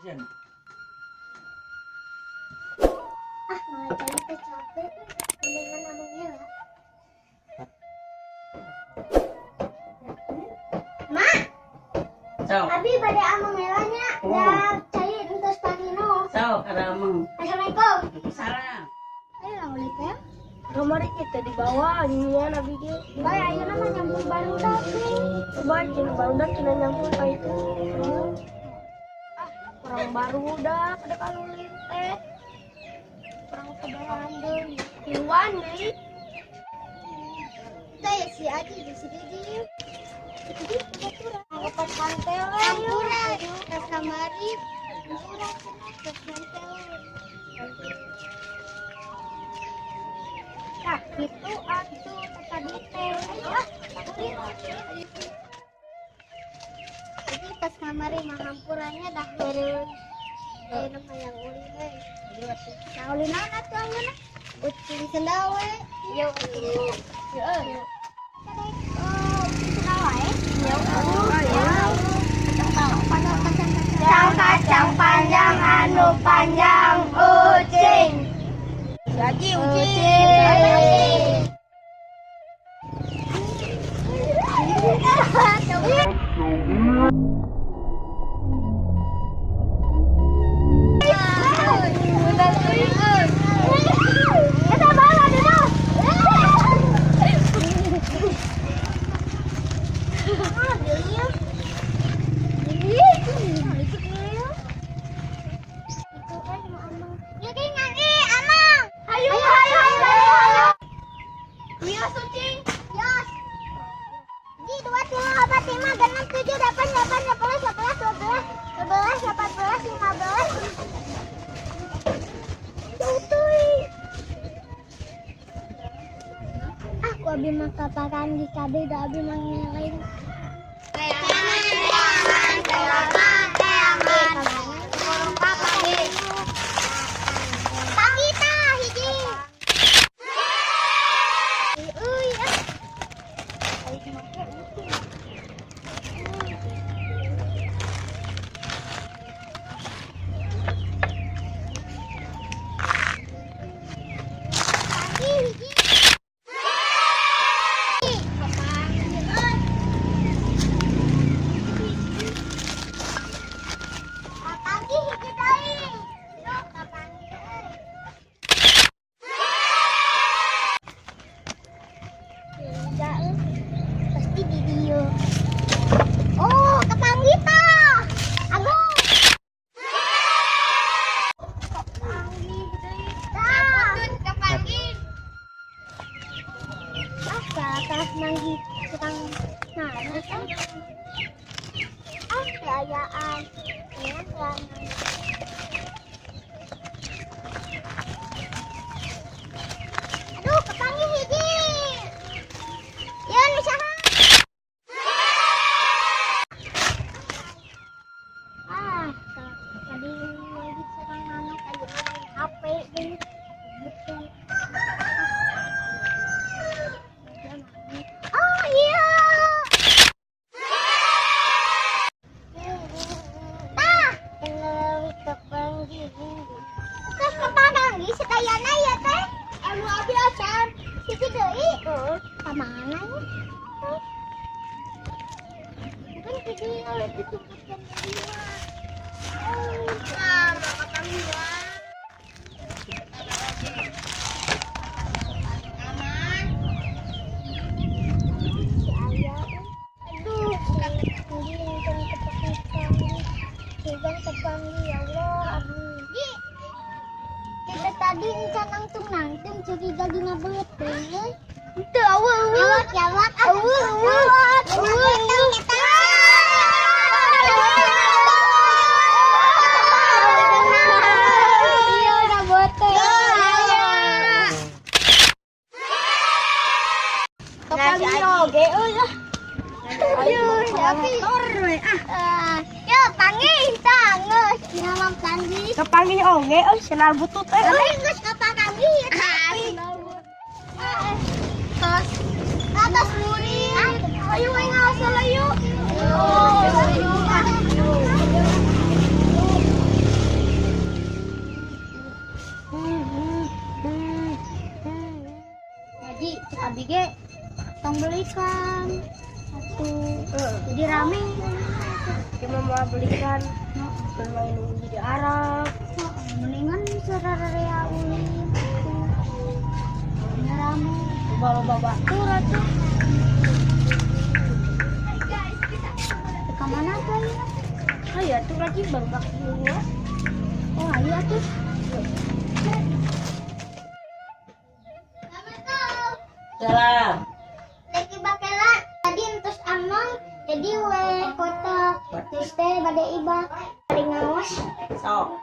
Action. Ah, mga cai teh capek. Mendingan ameng heula. Ma, Sok. Abi bade ameng heula nya. Oh. Da cai entos panino. Sok, ada ameng. Assalamualaikum. Salam. Ayo lah ulit ya. Kamari kita dibawa nyian abi ge. Bae ayeuna mah nyampur barudak nih. Coba cenah barudak cenah nyampur ka itu. Ah, kurang barudak ada kalulin teh. Kurang sabarahan deui. Tiluan deui. Teh ya si Aji jeung si Didi. Jadi babaturan. Opat kantel. Hampura tas kamari. Hampura cenah tas kantel. Tah, kitu atuh tadi teh. Ayo ah, ulin. Jadi pas kamari mah hampurannya dah meureun. Ayeuna mah yang ulin we. Nah, ulin naon atuh ayeuna? Ucing sendal we. Yo. Yo. Oh, ucing sendal wae. Yo. Kacang panjang anu panjang ucing. Si Aji ucing. Ucing. Eta bala dulu. Ah, dia. Itu kan mau amang. Ya kayak amang. Ayo, ayo, ayo, ayo. Iya, ucing. Yos. Ji, 2, 3, 4, 5, 6, 7, 8, 9, 10, 11, 12, 13, 14, 15. Tutuy. Aku abi mah kapakan di kade da abi mah ngelain. Teangan, teangan, teangan, teangan. Pagi tah hiji. Euy ah. Aing make utuh. Pagi hiji. Pagi hiji deui. Kapanggih euy. Enggak, euy. Pasti di dieu. Oh, kapanggih tah. Agung. Kapanggih deui. Tah. Kapanggih. Ah, ke atas manggih tukang nanas ah. Ah, keayaan. Ini celana. Aduh, kepanggih hiji. Ya, nu saha? Ah, tadi lagi tukang nanas aja main HP deui. Gitu. Oh iya. Tah, leuwih kepanggih. Terus kepanggih sadayana ya teh. Anu abi acan. Siji deui. Heeh. Ka mana ya? Mungkin di dieu ditutupkeun di dieu. Oh, Nah, mau kapanggih wae. Aman. Si ayah. Aduh, anjing kan kepanggih. Sugan kepanggih ya Allah, aduh. Ji. Kita tadi encan nangtung nangtung curiga dina beuteung euy. Teu eueuh. Yawak yawak eueuh eueuh. Eueuh. Iya, udah beuteung. Kapanggih oge euy ah. Ayo, tapi ah. Yo, panggih tah geus dina mah panggih. Kapanggih oge euy sendal butut euy. Tapi geus kapanggih ya tapi. Tos. Atas murid. Ayo we ngaos heula yuk. Ayo. belikan. Atuh. Jadi rame. Cuma mau belikan bermain di Arab. Mendingan sararea ulin. Nya rame. Loba-loba batur atuh. Ka mana tuh ayeuna? Ayo atuh lagi baru dulu. Oh, ayo atuh. Salam. Lagi bakela tadi entos amang jadi we kotak terus teh bade ibak bade ngawas. Sok.